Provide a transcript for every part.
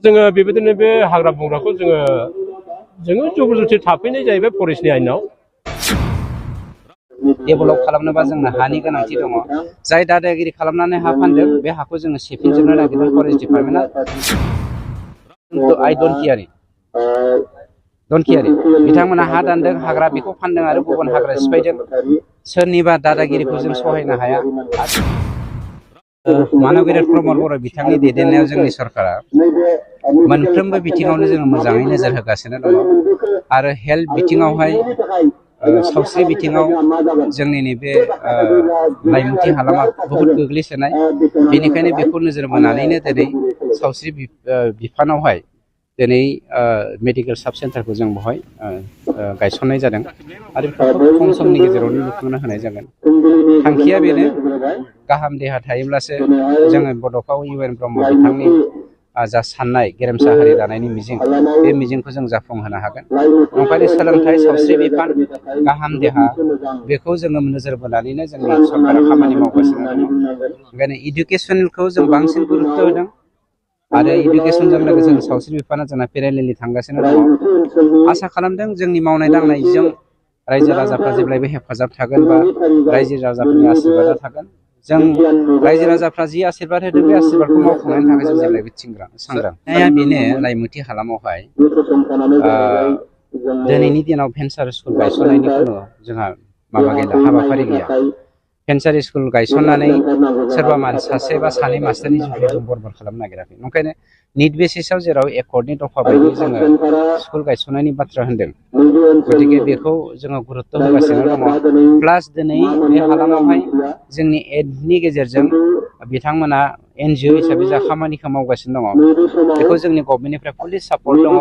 जोङो बेबायदिनो बे हाग्रा बंग्राखौ जोङो जबरदस्ति थाफैनाय जाहैबाय फरेस्टनि आयेनाव। डेभेलप खालामनोबा जोंनो हानि गोनांथि दङ। जाय दादागिरि खालामनानै हा फानदों बे हाखौ जोङो सेफिनजोबनो नागिरदों फरेस्ट डिपार्टमेन्टआ। आइ डन्ट केयार बिथांमोना हा दानदों, हाग्रा बेखौ फानदों आरो गुबुन हाग्रा सिफायदों। सोरनिबा दादागिरिखौ जों सहायनो हाया। मानबगिरि प्रमद बर' बिथांनि दैदेननायाव जोंनि सरकारा मोनफ्रोमबो बिथिङावनो जोङो मोजाङै नोजोर होगासिनो दङ आरो हेल्थ बिथिङावहाय सावस्रि बिथिङाव जोंनि नैबे लाइमुथि हालामा बहुद गोग्लैसोनाय। बेनिखायनो बेखौ नोजोर बोनानैनो दिनै सावस्रि बिफानावहाय दिनै मेडिकेल साब सेन्टारखौ जों बेवहाय गायसननाय जादों आरो बेफोरखौ खम समनि गेजेरावनो लुफुंनो होनाय जागोन। थांखिया बेनो, गाहाम देहा थायोब्लासो जोङो बड'फा इउ एन ब्रह्म बिथांनि जा साननाय गेरेमसा हारि दानायनि मिजिं, बे मिजिंखौ जों जाफुंहोनो हागोन। ओंखायनो सोलोंथाइ, सावस्रि बिफान, गाहाम देहा बेखौ जोङो नोजोर बोनानैनो जोंनि सरकारा खामानि मावगासिनो दङ। ओंखायनो इडुकेसनखौ जों बांसिन गुरुत्त' होदों आरो इडुकेसनजों लोगोसे सावस्रि बिफाना जोंना पेरेलेलि थांगासिनो दङ। आसा खालामदों जोंनि मावनाय दांनायजों रायजो राजाफ्रा जेब्लायबो हेफाजाब थागोन बा रायजो राजाफोरनि आशीर्बादा थागोन। जों रायजो राजाफ्रा जि आशीर्बाद होदों बे आशीर्बादखौ मावफुंनायनि थाखाय जों जेब्लायबो सांग्रां। बेनो लाइमुथि हालामावहाय दिनैनि दिनाव भेन्सार स्कुल गायसननायनि खुनु जोंहा माबा गैला, हाबाफारि गैया। भेन्सार स्कुल गायसननानै सोरबा सासे बा सानै मास्टारनि जिउखौ जों बरबाद खालामनो नागिराखै। ओंखायनो निट बेसिसाव जेराव एकर्डनि दफा बायदि जोङो स्कुल गायसननायनि बाथ्रा होन्दों, गतिके बेखौ जोङो गुरुत्त' होगासिनो दङ। प्लास दिनै बे हालामावहाय जोंनि एडनि गेजेरजों बिथांमोना NGO हिसाबै जा खामानिखौ मावगासिनो दङ, बेखौ जोंनि गभर्नमेन्टनिफ्राय फुलि सापर्ट दङ।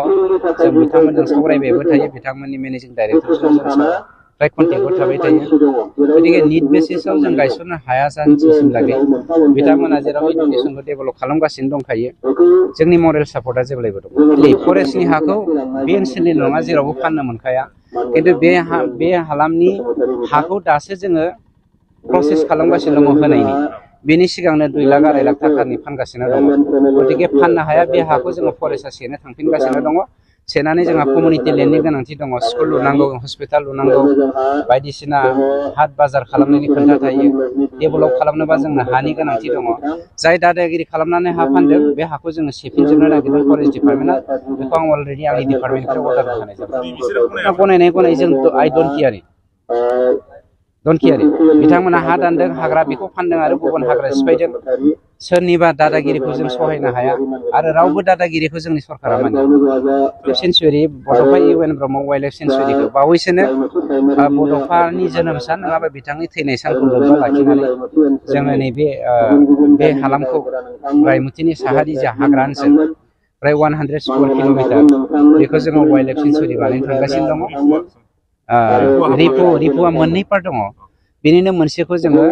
जों बिथांमोनजों सावरायबायबो थायो, बिथांमोननि मेनेजिं डाइरेक्टरजों जों फ्राय कन्टेक्टआव थाबाय थायो। गतिके निट बेसिसाव जों गायसननो हाया जानसिमलागै बिथांमोना जेराव इडुकेसनखौ डेभेलप खालामगासिनो दंखायो, जोंनि मरेल सापर्टआ जेब्लायबो दं। फरेस्टनि हाखौ बे ओनसोलनि नङा जेरावबो फाननो मोनखाया, खिन्थु बे हालामनि हाखौ दासो जोङो प्रसेस खालामगासिनो दङ होनायनि। बेनि सिगांनो 2 लाख 2.5 लाख थाखानि फानगासिनो दङ। गतिके फाननो हाया, बे हाखौ जोङो फरेस्टआ सेनो थांफिनगासिनो दङ। सेनानै जोंहा कमिउनिटि लेन्डनि गोनांथि दङ, स्कुल लुनांगौ, हस्पिटाल लुनांगौ, बायदिसिना हाट बाजार खालामनायनि खोथा थायो। डेभेलप खालामनोबा जोंनो हानि गोनांथि दङ। जाय दादागिरि खालामनानै हा फानदों बे हाखौ जोङो सेफिनजोबनो नागिरदों फरेस्ट डिपार्टमेन्टआ। बेखौ आं अलरेडि आंनि डिपार्टमेन्टनिफ्राय अर्डार होखानाय जाबाय। गनायनाय जों आइ डन्ट केयार बिथांमोना हा दानदों, हाग्रा बेखौ फानदों आरो गुबुन हाग्रा सिफायदों। सोरनिबा दादागिरिखौ जों सहायनो हाया आरो रावबो दादागिरिखौ जोंनि सरकारा मानिया। सेन्सुरि बड'फा U N Brahma wild life सेन्सुरिखौ बावैसोनो बड'फानि जोनोम सान नङाबा बिथांनि थैनाय सानखौ लोब्बा लाखिनानै जोङो नैबे बे हालामखौ रायमुतिनि साहारि जा हाग्रा ओनसोल प्राय 100 स्कुवार किल'मिटार बेखौ जोङो वाइल्ड लाइफ सेन्सुरि बानायनो थांगासिनो दङ। रिपुआ मोननै पार्ट दङ। बेनिनो मोनसेखौ जोङो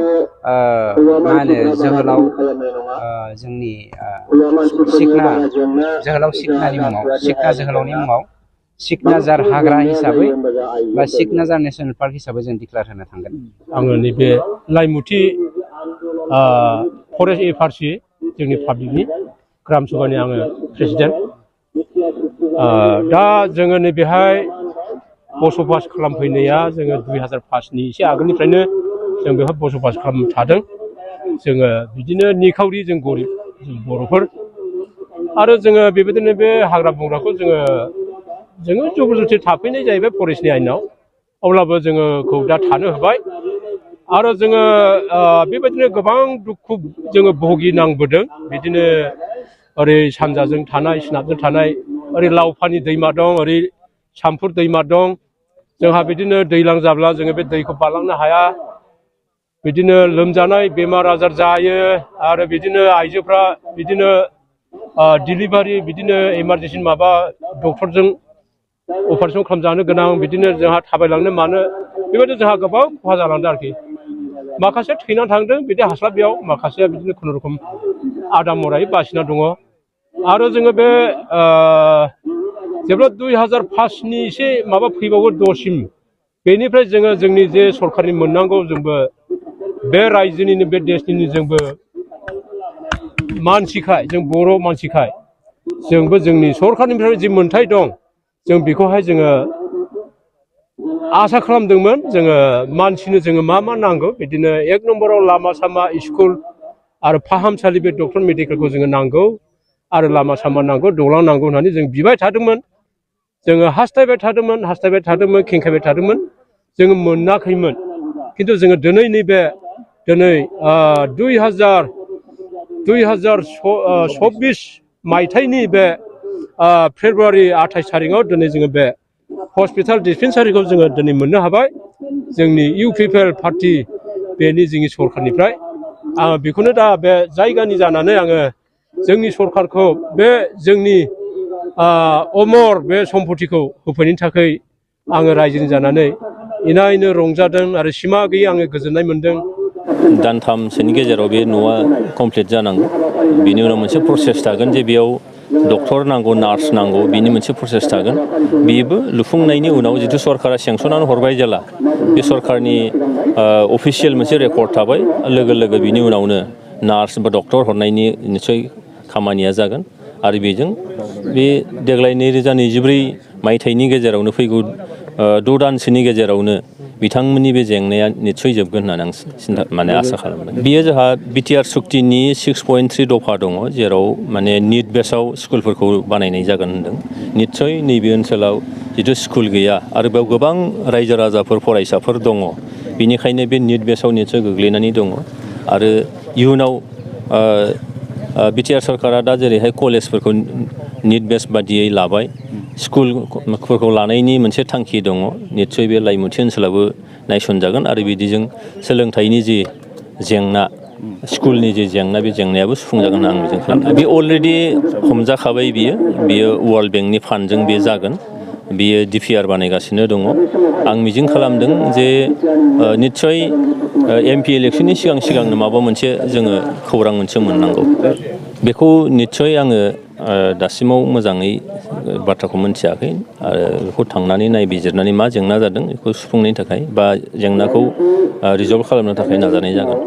मा होनो जोहोलाव जोंनि सिखना जोहोलाव सिखनानि मुङाव, सिखना जोहोलावनि मुङाव सिखनाजार हाग्रा हिसाबै बा सिखनाजार नेसनेल पार्क हिसाबै जों डिक्लेयार होनो थांगोन। आङो नैबे लाइमुथि फरेस्ट एफआरसि जोंनि पाब्लिकनि ग्राम सभानि आङो प्रेसिडेन्ट। दा जोङो नैबेहाय बसबास खालामफैनाया जोङो 2005नि एसे आगोलनिफ्रायनो जों बेवहाय बसबास खालाम थादों। जोङो बिदिनो निखावरि, जों गरिब, जों बर'फोर आरो जोङो बेबायदिनो बे हाग्रा बंग्राखौ जोङो जबरदस्ति थाफैनाय जाहैबाय फरेस्टनि आयेनाव। अब्लाबो जोङोखौ दा थानो होबाय आरो जोङो बेबायदिनो गोबां दुखु जोङो भुगिनांबोदों। बिदिनो ओरै सानजाजों थानाय, सोनाबजों थानाय, ओरै लावफानि दैमा दं, ओरै सामफुर दैमा दं। जोंहा बिदिनो दैज्लां जाब्ला जोङो बे दैखौ बारलांनो हाया। बिदिनो लोमजानाय बेमार आजार जायो आरो बिदिनो आइजोफ्रा बिदिनो डिलिभारि, बिदिनो इमारजेन्सि माबा डक्टरजों अपारेसन खालामजानो गोनां, बिदिनो जोंहा थाबायलांनो मानो बेबायदिनो जोंहा गोबां खहा जालांदों आरोखि। माखासे थैनानै थांदों बिदि हास्लाबियाव, माखासेया बिदिनो खुनुरुखुम आदा मरायै बासिना दङ। आरो जोङो बे जेब्ला 2005नि एसे माबा फैबावो 10सिम, बेनिफ्राय जोङो जोंनि जे सरकारनि मोननांगौ, जोंबो बे रायजोनिनो बे देशनिनो जोंबो मानसिखाय, जों बर' मानसिखाय जोंबो जोंनि सरखारनिफ्राय जि मोन्थाय दं जों बेखौहाय जोङो आसा खालामदोंमोन। जोङो मानसिनो जोङो मा नांगौ बिदिनो 1 नम्बराव लामा सामा स्कुल आरो फाहामसालि बे डक्टर मेडिकेलखौ जोङो नांगौ आरो लामा सामा नांगौ दालां नांगौ होननानै जों बिबाय थादोंमोन। जोङो हास्थायबाय थादोंमोन खेंखायबाय थादोंमोन जोङो मोनाखैमोन। खिन्थु जोङो दिनै नैबे 2024 मायथाइनि बे फेब्रुवारि 28 थारिखआव दिनै जोङो बे हस्पिटाल डिसपेन्सारिखौ जोङो दिनै मोननो हाबाय जोंनि UPPL पार्टी बेनि जोंनि सरखारनिफ्राय। आङो बेखौनो दा बे जायगानि जानानै आङो जोंनि सरखारखौ बे जोंनि अमर बे सम्पतिखौ होफैनायनि थाखाय आङो रायजोनि जानानै इनायनो रंजादों आरो सिमा गैयै आङो गोजोननाय मोनदों। दानथामसोनि गेजेराव बे न'आ कमप्लिट जानांगौ। बिनि उनाव मोनसे प्रसेस थागोन जे बेयाव डक्टर नांगौ नार्स नांगौ बिनि मोनसे प्रसेस थागोन। बेबो लुफुंनायनि उनाव जिथु सरकारा सेंसनानै हरबाय जेला बे सरकारनि अफिसियेल मोनसे रेकर्ड थाबाय लोगो बिनि उनावनो नार्स बा डक्टर हरनायनि निस्सय खामानिया जागोन। आरो बेजों बे देग्लाय 2024 मायथाइनि गेजेरावनो फैगौ 6 दानसोनि गेजेरावनो बिथांमोननि बे जेंनाया निस्सय जोबगोन होननानै आं आसा खालामदों। बेयो जोंहा बिटिआर सुक्तिनि 6.3 दफा दङ जेराव माने निट बेसाव स्कुलफोरखौ बानायनाय जागोन होनदों। निस्सय नैबे ओनसोलाव जिथु स्कुल गैया आरो बेयाव गोबां रायजो राजाफोर फरायसाफोर दङ बेनिखायनो बे निट बेसाव निस्सय गोग्लैनानै दङ। आरो इयुनाव बिटिआर सरकारा दा जेरैहाय कलेजफोरखौ निट बेस बादियै लाबाय स्कुलफोरखौ लानायनि मोनसे थांखि दङ। निस्सय बे लाइमुथि ओनसोलावबो नायसनजागोन आरो बिदिजों सोलोंथाइनि जि जेंना स्कुलनि जि जेंना बे जेंनायाबो सुफुंजागोन होनना आं मिजिं खालामदों। बे अलरेडि हमजाखाबाय बियो वार्ल्ड बेंकनि फान्डजों बे जागोन। बियो DPR बानायगासिनो दङ। आं मिजिं खालामदों जे निस्सय MP इलेक्सननि सिगांनो माबा मोनसे जोङो खौरां मोनसे मोननांगौ। बेखौ निस्सय आङो दासिमाव मोजाङै बाथ्राखौ मोनथियाखै आरो बेखौ थांनानै नायबिजिरनानै मा जेंना जादों बेखौ सुफुंनायनि थाखाय बा जेंनाखौ रिजल्भ खालामनो थाखाय नाजानाय जागोन।